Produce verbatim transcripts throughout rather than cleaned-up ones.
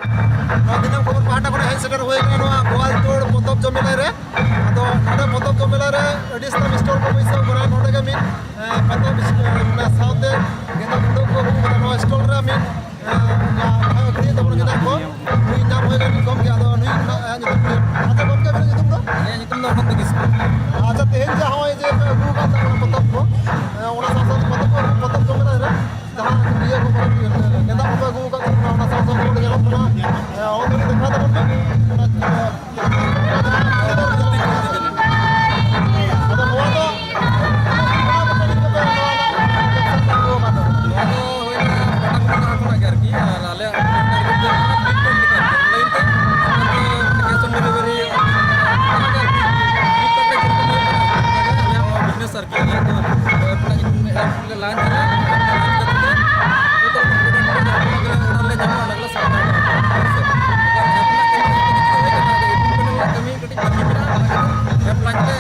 ᱱᱚᱣᱟ ᱫᱤᱱᱟᱹᱢ ᱠᱷᱚᱵᱚᱨ ᱯᱟᱦᱴᱟ ᱠᱷᱚᱱ ᱦᱮᱡ ᱥᱮᱴᱮᱨ ᱦᱩᱭ ᱟᱠᱟᱱᱟ ᱱᱚᱣᱟ ᱜᱳᱣᱟᱞᱛᱳᱲ ᱯᱚᱛᱚᱵ ᱡᱚᱢᱮᱞᱟᱭ ᱨᱮ᱾ ᱟᱫᱚ ᱱᱚᱰᱮ ᱯᱚᱛᱚᱵ ᱡᱚᱢᱮᱞᱟᱭ ᱨᱮ ᱟᱹᱰᱤ ᱟᱥᱛᱟᱢ ᱥᱴᱚᱞ ᱠᱚ ᱵᱟᱹᱭᱥᱟᱹᱣ ᱠᱟᱱᱟ᱾ ᱱᱚᱰᱮ ᱜᱮ ᱢᱤᱫ, ᱮ, ᱯᱚᱛᱚᱵ ᱥᱴᱚᱞ, ᱚᱱᱟ ᱥᱟᱶᱛᱮ ᱜᱮᱸᱫᱟᱜ ᱠᱚ ᱟᱹᱜᱩ ᱠᱟᱫᱟ᱾ ᱱᱚᱣᱟ ᱥᱴᱚᱞ ᱨᱮ ᱢᱤᱫ, ᱮ, ᱡᱟᱦᱟᱸ ᱟᱹᱠᱷᱨᱤᱧ ᱛᱟᱵᱚᱱ ᱜᱮᱸᱫᱟᱜ ᱠᱚ, ᱱᱩᱭ ᱧᱟᱢ ᱦᱩᱭ ᱞᱮᱱ ᱠᱚᱢ ᱜᱮ᱾ ᱟᱫᱚ ᱱᱩᱭ ᱧᱩᱛᱩᱢ ᱫᱚ? ᱟᱪᱪᱷᱟ ᱜᱚᱢᱠᱮ, ᱟᱵᱤᱱᱟᱜ ᱧᱩᱛᱩᱢ ᱫᱚ? ᱤᱧᱟᱹᱜ ᱧᱩᱛᱩᱢ ᱫᱚ ᱚᱱᱚᱱᱛᱚ ᱠᱤᱥᱠᱩ᱾ ᱟᱪᱪᱷᱟ, ᱛᱮᱦᱮᱧ ᱡᱟᱦᱟᱸ ᱱᱚᱜᱼᱚᱭ ᱡᱮ ᱯᱮ ᱟᱹᱜᱩ ᱟᱠᱟᱫ ᱛᱟᱵᱚᱱᱟ ᱯᱚᱛᱚᱵ ᱠᱚ, ᱮ, ᱚᱱᱟ ᱥᱟᱶ ᱥᱟᱶᱛᱮ ᱯᱚᱛᱚᱵ ᱠᱚ, ᱯᱚᱛᱚᱵ ᱡᱚᱢᱮᱞᱟᱭ ᱨᱮ ᱡᱟᱦᱟᱸ ᱤᱭᱟᱹ ᱠᱚ, ᱜᱮᱸᱫᱟᱜ ᱠᱚᱯᱮ ᱟᱹᱜᱩ ᱟᱠᱟᱫ ᱛᱟᱵᱚᱱᱟ, ᱚᱱᱟ ᱥᱟᱶ ᱥᱟᱶᱛᱮ ᱱᱚᱰᱮ ᱧᱮᱞᱚᱜ ᱠᱟᱱᱟ, ᱮ, ᱚᱱᱟ ᱫᱚ ᱫᱮᱠᱷᱟᱣ ᱛᱟᱵᱚᱱ ᱯᱮ᱾ ᱟᱫᱚ ᱱᱚᱣᱟ ᱫᱚ ᱱᱚᱣᱟ ᱫᱚ ᱦᱩᱭᱱᱟ ᱯᱟᱴᱟᱠᱩᱴᱟ ᱠᱷᱚᱱᱟᱜ ᱜᱮ ᱟᱨᱠᱤ, ᱟᱨ ᱟᱞᱮᱭᱟᱜ target ᱫᱚ ᱦᱩᱭᱩᱜ ᱠᱟᱱᱟ online ᱛᱮ, ᱚᱱᱟᱛᱮ cash on delivery ᱚᱱᱟ ᱜᱮ ᱟᱨᱠᱤ, Flipkart ᱨᱮ ᱡᱮᱨᱚᱠᱚᱢ ᱦᱩᱭᱩᱜ ᱠᱟᱱᱟ, ᱚᱱᱠᱟ ᱜᱮ ᱟᱞᱮᱭᱟᱜ ᱦᱚᱸ business ᱟᱨᱠᱤ, ᱟᱞᱮᱭᱟᱜ ᱫᱚ, ᱮ, ᱢᱤᱫᱴᱟᱝ ᱧᱩᱛᱩᱢ ᱞᱮ ᱮᱢ ᱞᱮ launch ᱠᱮᱫᱟ, launch ᱠᱟᱛᱮ ᱡᱚᱛᱚ ᱨᱚᱠᱚᱢ product ᱠᱚ ᱡᱟᱦᱟᱸ ᱛᱤᱱᱟᱹᱜ ᱜᱮ order ᱞᱮ ᱧᱟᱢᱟ, ᱚᱱᱟ ᱜᱮᱞᱮ supply ᱫᱟ᱾ ᱦᱮᱸ ᱥᱮ? ᱟᱨ ᱟᱯᱱᱟᱨ ᱠᱟᱹᱢᱤ ᱡᱚᱛᱚ ᱠᱤᱪᱷᱩ ᱜᱮ ᱦᱩᱭ ᱠᱟᱱᱟ, ᱟᱫᱚ ᱮᱯᱤᱞ ᱯᱮᱱᱮᱞ ᱨᱮᱱᱟᱜ ᱠᱟᱹᱢᱤ ᱠᱟᱹᱴᱤᱡ ᱵᱟᱹᱠᱤ ᱢᱮᱱᱟᱜᱼᱟ, ᱚᱱᱟ ᱠᱷᱟᱹᱛᱤᱨ app launch ᱞᱮ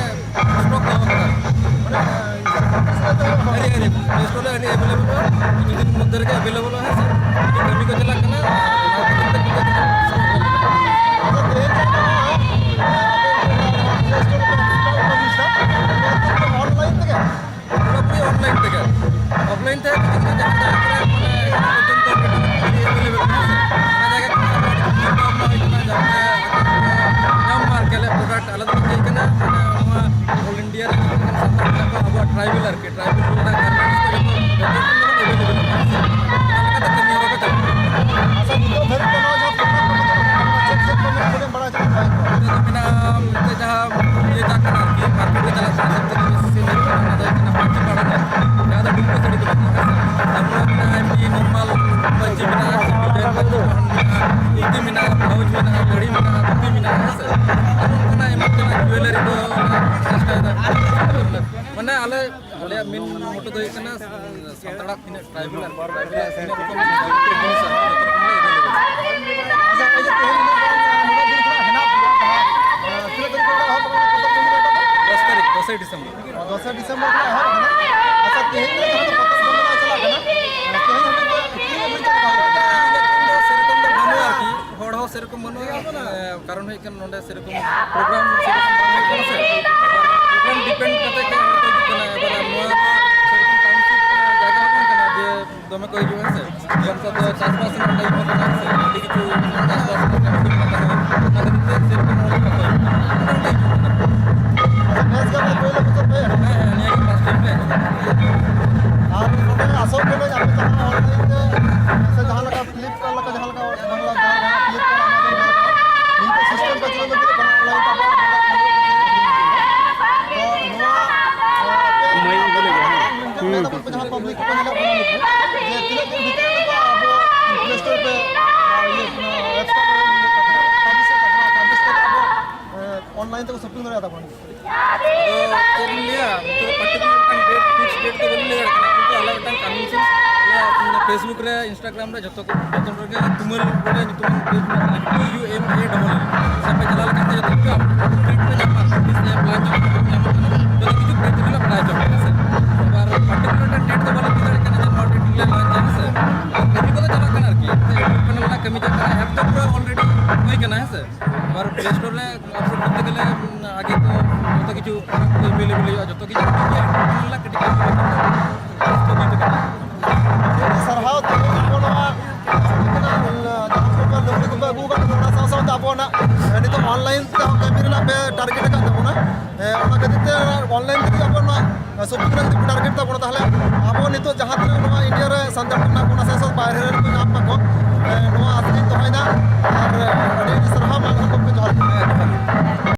stock ᱫᱚᱦᱚ ᱠᱟᱫᱟ᱾ ᱟᱹᱰᱤ, ᱟᱹᱰᱤ, Play Store ᱨᱮ ᱟᱹᱰᱤ available ᱚᱜᱼᱟ, ᱠᱤᱪᱷᱩ ᱫᱤᱱ ᱢᱚᱫᱽᱫᱷᱮ ᱨᱮᱜᱮ available ᱚᱜᱼᱟ, ᱦᱮᱸ ᱥᱮ? ᱠᱟᱹᱢᱤ ᱠᱚ ᱪᱟᱞᱟᱜ ᱠᱟᱱᱟ, ᱚᱱᱟ ᱠᱷᱟᱹᱛᱤᱨ ᱛᱮ ᱱᱤᱛᱚᱜ ᱫᱚ ᱟᱪᱪᱷᱟ, ᱛᱮᱦᱮᱧ ᱡᱟᱦᱟᱸ ᱱᱚᱣᱟ, ᱮ, ᱟᱯᱮ Play Store ᱨᱮ stall ᱯᱮ ᱞᱟᱹᱭ ᱫᱟ, ᱱᱚᱣᱟ ᱫᱚ online ᱛᱮᱜᱮ? ᱯᱩᱨᱟᱹᱯᱩᱨᱤ online ᱛᱮᱜᱮ᱾ Offline ᱛᱮ ᱠᱤᱪᱷᱩ ᱠᱤᱪᱷᱩ ᱡᱟᱦᱟᱸ ᱡᱟᱭᱜᱟ ᱠᱚᱨᱮ, ᱢᱟᱱᱮ, ᱮᱠᱷᱚᱱ ᱯᱚᱨᱡᱚᱱᱛᱚ available ᱢᱮᱱᱟᱜᱼᱟ, ᱥᱮ? ᱚᱱᱟ ᱡᱟᱭᱜᱟ ᱠᱚᱨᱮ ᱟᱵᱚ ᱟᱹᱰᱤ ᱠᱤᱪᱷᱩ ᱧᱟᱢ ᱢᱟ ᱟᱨᱠᱤ, ᱟᱞᱮ product ᱟᱞᱮ ᱫᱚ ᱪᱮᱫ ᱠᱟᱱᱟ, ᱢᱟᱱᱮ, ᱱᱚᱣᱟ all India ᱨᱮ ᱡᱟᱦᱟᱸ ᱛᱤᱱᱟᱹᱜ ᱥᱟᱱᱛᱟᱲ ᱢᱮᱱᱟᱜ ᱠᱚᱣᱟ, ᱟᱵᱚᱣᱟᱜ tribal ᱟᱨᱠᱤ, tribal ᱨᱮᱱᱟᱜ garments ᱠᱚ ᱡᱚᱛᱚ, ᱡᱚᱛᱚ ᱨᱚᱠᱚᱢ ᱡᱮᱢᱚᱱ available ᱢᱮᱱᱟᱜᱼᱟ, ᱥᱮ? ᱚᱱᱟ ᱞᱮᱠᱟᱛᱮ ᱠᱟᱹᱢᱤ ᱦᱚᱨᱟ ᱠᱚ ᱪᱟᱞᱟᱜ ᱠᱟᱱᱟ᱾ ᱟᱪᱪᱷᱟ, ᱱᱤᱛᱚᱜ ᱫᱷᱟᱹᱵᱤᱡ ᱛᱮ ᱱᱚᱣᱟ ᱡᱟᱦᱟᱸ program ᱠᱚ ᱢᱮᱱᱟᱜᱼᱟ, ᱪᱮᱫ ᱪᱮᱫ ᱠᱚ ᱢᱮᱱᱟᱜᱼᱟ, ᱠᱟᱹᱴᱤᱡ ᱮᱢ ᱵᱟᱲᱟᱭ ᱦᱚᱪᱚ ᱞᱮᱱᱠᱷᱟᱱ ᱵᱷᱟᱜᱮ ᱠᱚᱜᱼᱟ᱾ ᱱᱤᱛᱚᱜ ᱫᱚ ᱢᱮᱱᱟᱜᱼᱟ, ᱱᱤᱛᱚᱜ ᱡᱟᱦᱟᱸ ᱤᱭᱟᱹ ᱪᱟᱞᱟᱜ ᱠᱟᱱᱟ ᱟᱨᱠᱤ, market ᱨᱮ ᱪᱟᱞᱟᱜ ᱠᱟᱱᱟ, ᱥᱚᱵ ᱛᱷᱮᱠᱮ ᱵᱮᱥᱤ sale ᱦᱩᱭᱩᱜ ᱠᱟᱱᱟ, ᱚᱱᱟ ᱫᱚ ᱦᱩᱭᱩᱜ ᱠᱟᱱᱟ ᱯᱟᱹᱧᱪᱤ ᱯᱟᱲᱦᱟᱴ, ᱡᱟᱦᱟᱸ ᱫᱚ ᱰᱩᱢᱠᱟᱹ ᱥᱟᱹᱲᱤ ᱠᱚ ᱢᱮᱛᱟᱜᱼᱟ, ᱦᱮᱸ ᱥᱮ? ᱛᱟᱨᱯᱚᱨᱮ ᱢᱮᱱᱟᱜᱼᱟ ᱮᱢᱱᱤ normal ᱯᱟᱹᱧᱪᱤ ᱢᱮᱱᱟᱜᱼᱟ, ᱥᱤᱢᱵᱚᱞ ᱯᱟᱹᱧᱪᱤ ᱯᱟᱲᱦᱟᱴ ᱢᱮᱱᱟᱜᱼᱟ, ᱫᱷᱩᱛᱤ ᱢᱮᱱᱟᱜᱼᱟ, blouse ᱢᱮᱱᱟᱜᱼᱟ, ᱜᱷᱟᱹᱲᱤ ᱢᱮᱱᱟᱜᱼᱟ, ᱫᱷᱩᱛᱤ ᱢᱮᱱᱟᱜᱼᱟ, ᱦᱮᱸ ᱥᱮ? ᱟᱨ ᱚᱱᱠᱟᱱᱟᱜ ᱮᱢᱟᱱ ᱛᱮᱱᱟᱜ jewellery ᱠᱚ ᱪᱮᱥᱴᱟᱭᱮᱫᱟ᱾ ᱢᱟᱱᱮ ᱟᱞᱮ ᱟᱞᱮᱭᱟᱜ main motto ᱫᱚ ᱦᱩᱭᱩᱜ ᱠᱟᱱᱟ, ᱥᱟᱱᱛᱟᱲᱟᱜ ᱛᱤᱱᱟᱹᱜ tribal ᱟᱨ tribal ᱟᱜ ᱛᱤᱱᱟᱹᱜ ᱨᱚᱠᱚᱢ ᱡᱤᱱᱤᱥ ᱟᱨ ᱡᱚᱛᱚ ᱨᱚᱠᱚᱢ ᱞᱮ available᱾ ᱟᱪᱪᱷᱟ, ᱮᱭ ᱡᱮ ᱛᱮᱦᱮᱧ ᱱᱩᱱᱟᱹᱜ ᱜᱟᱱ, ᱱᱩᱱᱟᱹᱜ ᱫᱤᱱ ᱠᱷᱚᱱᱟᱜ ᱦᱮᱱᱟᱜ ᱯᱮᱭᱟ, ᱛᱤᱱᱟᱹᱜ ᱛᱟᱹᱨᱤᱠᱷ ᱠᱷᱚᱱᱟᱜ ᱮᱦᱚᱵ ᱟᱠᱟᱱᱟ ᱯᱚᱛᱚᱵ ᱡᱚᱢᱮᱞᱟᱭ ᱫᱚ? ᱫᱚᱥ ᱛᱟᱹᱨᱤᱠᱷ, ᱫᱚᱥᱮᱭ ᱰᱤᱥᱮᱢᱵᱚᱨ᱾ ᱫᱚᱥᱮᱭ ᱰᱤᱥᱮᱢᱵᱚᱨ ᱠᱷᱚᱱᱟᱜ ᱮᱦᱚᱵ ᱟᱠᱟᱱᱟ᱾ ᱟᱪᱪᱷᱟ, ᱛᱮᱦᱮᱧ ᱫᱚ ᱡᱟᱦᱟᱸ ᱫᱚ ᱯᱚᱛᱚᱵ ᱡᱚᱢᱮᱞᱟᱭ ᱪᱟᱞᱟᱜ ᱠᱟᱱᱟ, ᱛᱮᱦᱮᱧ ᱦᱟᱹᱵᱤᱡ ᱫᱚ ᱛᱤᱱᱟᱹᱜ ᱵᱤᱱ ᱪᱟᱞᱟᱣ ᱟᱠᱟᱱᱟ? ᱛᱮᱦᱮᱧ ᱫᱚ ᱥᱮᱨᱚᱠᱚᱢ ᱫᱚ ᱵᱟᱹᱱᱩᱜᱼᱟ ᱟᱨᱠᱤ, ᱠᱟᱨᱚᱱ ᱦᱩᱭᱩᱜ ᱠᱟᱱᱟ, ᱱᱚᱰᱮ ᱥᱮᱨᱚᱠᱚᱢ ᱯᱨᱳᱜᱨᱟᱢ ᱥᱮᱨᱚᱠᱚᱢ ᱵᱟᱝ ᱦᱩᱭᱩᱜ ᱠᱟᱱᱟ ᱥᱮ᱾ ᱯᱨᱳᱜᱨᱟᱢ ᱰᱤᱯᱮᱱᱰ ᱠᱟᱛᱮ ᱜᱮ ᱦᱚᱲ ᱠᱚ ᱦᱤᱡᱩᱜ ᱠᱟᱱᱟ᱾ ᱮᱵᱟᱨ ᱱᱚᱣᱟ ᱫᱚ ᱥᱮᱨᱚᱠᱚᱢ ᱴᱟᱣᱩᱱᱥᱤᱯ ᱡᱟᱭᱜᱟ ᱦᱚᱸ ᱵᱟᱝ ᱠᱟᱱᱟ ᱡᱮ ᱫᱚᱢᱮ ᱠᱚ ᱦᱤᱡᱩᱜᱼᱟ, ᱦᱮᱸ ᱥᱮ᱾ ᱮᱵᱟᱨ ᱱᱮᱛᱟᱨ ᱫᱚ ᱪᱟᱥᱵᱟᱥ ᱨᱮᱱᱟᱜ ᱴᱟᱭᱤᱢ ᱦᱚᱸ ᱠᱟᱱᱟ, ᱦᱮᱸ ᱥᱮ᱾ ᱟᱹᱰᱤ ᱠᱤᱪᱷᱩ ᱪᱟᱥᱵᱟᱥ ᱨᱮᱱᱟᱜ ᱦᱩᱭᱩᱜ ᱠᱟᱱ ᱛᱟᱦᱮᱸ, ᱚᱱᱟ ᱠᱷᱟᱹᱛᱤᱨ ᱛᱮ ᱥᱮᱨᱚᱠᱚᱢ ᱦᱚᱲ ᱠᱚ ᱵᱟᱠᱚ ᱦᱤᱡᱩᱜ ᱠᱟᱱᱟ᱾ ᱟᱪᱪᱷᱟ, ᱱᱮᱥ ᱜᱮ ᱟᱯᱮ ᱯᱳᱭᱞᱳ ᱵᱚᱪᱷᱚᱨ ᱯᱮ ᱮᱱᱮᱡ? ᱦᱮᱸ, ᱦᱮᱸ, ᱱᱤᱭᱟᱹ ᱜᱮ ᱯᱷᱟᱥᱴ ᱴᱟᱭᱤᱢ ᱞᱮ ᱮᱱᱮᱡ ᱠᱟᱱᱟ᱾ ᱟᱨ ᱱᱚᱰᱮ ᱟᱥᱚᱜ ᱠᱟᱹᱱᱟᱹᱧ ᱟᱯᱮ ᱡᱟᱦᱟᱸ ᱚᱱᱞᱟᱭᱤᱱ ᱛᱮ ᱥᱮ ᱡᱟᱦᱟᱸ ᱞᱮᱠᱟ ᱯᱷᱞᱤᱯᱠᱟᱨᱴ ᱞᱮᱠᱟ ᱡᱟᱦᱟᱸ ᱞᱮᱠᱟ ᱵᱟᱝᱞᱟ ᱡᱟᱦᱟᱸ ᱞᱮᱠᱟ ᱯᱷᱞᱤᱯᱠᱟᱨᱴ, ᱟᱢᱟᱡᱚᱱ ᱡᱟᱦᱟᱸ ᱞᱮᱠᱟ ᱱᱤᱝᱠᱟᱹ ᱥᱤᱥᱴᱮᱢ ᱠᱚ ᱪᱟᱹᱞᱩ ᱞᱟᱹᱜᱤᱫ ᱠᱟᱱᱟ ᱚᱱᱞᱟᱭᱤᱱ ᱛᱮ ᱟᱵᱚ ᱛᱚ ᱱᱚᱣᱟ, ᱮ, ᱢᱟᱹᱭ ᱤᱫᱤ ᱞᱟᱹᱜᱤᱫ, ᱦᱮᱸ᱾ ᱢᱮᱱ ᱫᱟᱵᱚᱱ ᱡᱟᱦᱟᱸ ᱯᱟᱵᱽᱞᱤᱠ ᱠᱚᱠᱚ ᱧᱮᱞᱚᱜ ᱠᱟᱱᱟ ᱱᱩᱠᱩ, ᱡᱮ ᱛᱤᱱᱟᱹᱜ ᱫᱤᱱ ᱵᱷᱤᱛᱤᱨ ᱛᱮᱫᱚ ᱟᱵᱚ ᱯᱞᱮ ᱥᱴᱳᱨ ᱯᱮ, ᱟᱨ ᱤᱭᱟᱹ, ᱚᱱᱟ ᱮᱯᱥ ᱠᱚ ᱯᱟᱵᱽᱞᱤᱥ ᱠᱟᱜ ᱠᱟᱱᱟ, ᱯᱟᱵᱽᱞᱤᱥ ᱠᱟᱛᱮ ᱟᱵᱚ, ᱮ, ᱚᱱᱞᱟᱭᱤᱱ ᱛᱮᱠᱚ ᱥᱚᱯᱤᱝ ᱫᱟᱲᱮᱭᱟᱜ ᱛᱟᱵᱚᱱᱟ᱾ ᱟᱫᱚ ᱪᱮᱫ ᱞᱤᱧ ᱞᱟᱹᱭᱟ, ᱱᱤᱛᱚᱜ ᱫᱚ ᱯᱟᱨᱴᱤᱠᱩᱞᱟᱨ ᱢᱤᱫᱴᱟᱝ ᱰᱮᱴ, ᱯᱷᱤᱠᱥ ᱰᱮᱴ ᱫᱚ ᱵᱟᱹᱞᱤᱧ ᱞᱟᱹᱭ ᱫᱟᱲᱮᱭᱟᱜ ᱠᱟᱱᱟ, ᱠᱤᱱᱛᱩ ᱟᱞᱮ ᱢᱤᱫᱴᱟᱝ ᱠᱟᱹᱢᱤ ᱥᱮ ᱱᱤᱭᱟᱹ Facebook ᱨᱮ, Instagram ᱨᱮ ᱡᱚᱛᱚ ᱠᱚ, ᱡᱚᱛᱚ ᱦᱚᱲ ᱜᱮ ᱛᱩᱢᱟᱹᱞ ᱵᱚᱞᱮ ᱧᱩᱛᱩᱢ ᱯᱮᱡᱽ ᱢᱮᱱᱟᱜᱼᱟ, ᱴᱤ ᱭᱩ ᱮᱢ ᱮ ᱰᱚᱵᱚᱞ ᱮᱞ᱾ ᱥᱮ ᱯᱮ ᱪᱟᱞᱟᱣ ᱞᱮᱠᱷᱟᱱ ᱜᱮ ᱡᱚᱛᱚ ᱠᱤᱪᱷᱩ ᱟᱯᱰᱮᱴ ᱯᱮ ᱧᱟᱢᱟ, ᱱᱳᱴᱤᱥ ᱮ ᱞᱟᱱᱪ ᱧᱟᱢᱚᱜ ᱠᱟᱱᱟ, ᱡᱚᱛᱚ ᱠᱤᱪᱷᱩ ᱯᱮᱡᱽ ᱨᱮᱞᱮ ᱵᱟᱲᱟᱭ ᱦᱚᱪᱚ ᱯᱮᱭᱟ, ᱦᱮᱸ ᱥᱮ᱾ ᱟᱵᱟᱨ ᱯᱟᱨᱴᱤᱠᱩᱞᱟᱨ ᱢᱤᱫᱴᱟᱝ ᱰᱮᱴ ᱫᱚ ᱵᱟᱞᱮ ᱞᱟᱹᱭ ᱫᱟᱲᱮᱭᱟᱜ ᱠᱟᱱᱟ ᱡᱮ ᱱᱚᱣᱟ ᱰᱮᱴ ᱨᱮᱞᱮ ᱞᱟᱱᱪᱟ, ᱦᱮᱸ ᱥᱮ᱾ ᱟᱨ ᱠᱟᱹᱢᱤ ᱠᱚᱫᱚ ᱪᱟᱞᱟᱜ ᱠᱟᱱᱟ ᱟᱨᱠᱤ, ᱮᱱᱛᱮ ᱰᱮᱵᱷᱞᱚᱯᱢᱮᱱᱴ ᱨᱮᱱᱟᱜ ᱠᱟᱹᱢᱤ ᱪᱟᱞᱟᱜ ᱠᱟᱱᱟ, ᱮᱯ ᱫᱚ ᱯᱩᱨᱟᱹ ᱚᱞᱨᱮᱰᱤ ᱦᱩᱭ ᱠᱟᱱᱟ, ᱦᱮᱸ ᱥᱮ᱾ ᱟᱵᱟᱨ ᱯᱞᱮ ᱥᱴᱳᱨ ᱨᱮ ᱟᱯᱞᱳᱰ ᱠᱚᱨᱛᱮ ᱜᱮᱞᱮ, ᱩᱢ, ᱟᱜᱮ ᱠᱚ ᱡᱚᱛᱚ ᱠᱤᱪᱷᱩ ᱯᱨᱚᱰᱟᱠᱴ ᱠᱚ ᱮᱵᱮᱞᱮᱵᱮᱞ ᱦᱩᱭᱩᱜᱼᱟ, ᱡᱚᱛᱚ ᱠᱤᱪᱷᱩ ᱴᱷᱤᱠ ᱜᱮᱭᱟ, ᱠᱟᱹᱴᱤᱡ ᱠᱟᱹᱴᱤᱡ ᱥᱟᱨᱦᱟᱣ ᱛᱮ ᱟᱵᱚ ᱱᱚᱣᱟ ᱡᱟᱦᱟᱸ ᱠᱚ ᱞᱩᱜᱽᱲᱤ ᱠᱚᱯᱮ ᱟᱹᱜᱩ ᱟᱠᱟᱫ ᱛᱟᱵᱚᱱᱟ, ᱚᱱᱟ ᱥᱟᱶ ᱥᱟᱶᱛᱮ ᱟᱵᱚᱱᱟᱜ ᱱᱤᱛᱚᱜ ᱚᱱᱞᱟᱭᱤᱱ ᱛᱮᱦᱚᱸ ᱠᱟᱹᱢᱤ ᱨᱮᱱᱟᱜ ᱯᱮ ᱴᱟᱨᱜᱮᱴ ᱟᱠᱟᱫ ᱛᱟᱵᱚᱱᱟ᱾ ᱦᱮᱸ, ᱚᱱᱟ ᱠᱷᱟᱹᱛᱤᱨ ᱛᱮ ᱚᱱᱞᱟᱭᱤᱱ ᱛᱮᱜᱮ ᱟᱵᱚ ᱱᱚᱣᱟ ᱥᱚᱯᱤᱝ ᱨᱮ ᱡᱩᱫᱤ ᱯᱮ ᱴᱟᱨᱜᱮᱴ ᱛᱟᱵᱚᱱᱟ, ᱛᱟᱦᱚᱞᱮ ᱟᱵᱚ ᱱᱤᱛᱚᱜ ᱡᱟᱦᱟᱸ ᱛᱤᱱᱟᱹᱜ ᱱᱚᱣᱟ ᱤᱱᱰᱤᱭᱟ ᱨᱮ ᱥᱟᱱᱛᱟᱲ ᱠᱚ ᱢᱮᱱᱟᱜ ᱵᱚᱱᱟ, ᱥᱮ ᱥᱮ ᱵᱟᱭᱨᱮ ᱨᱮᱱ ᱠᱚ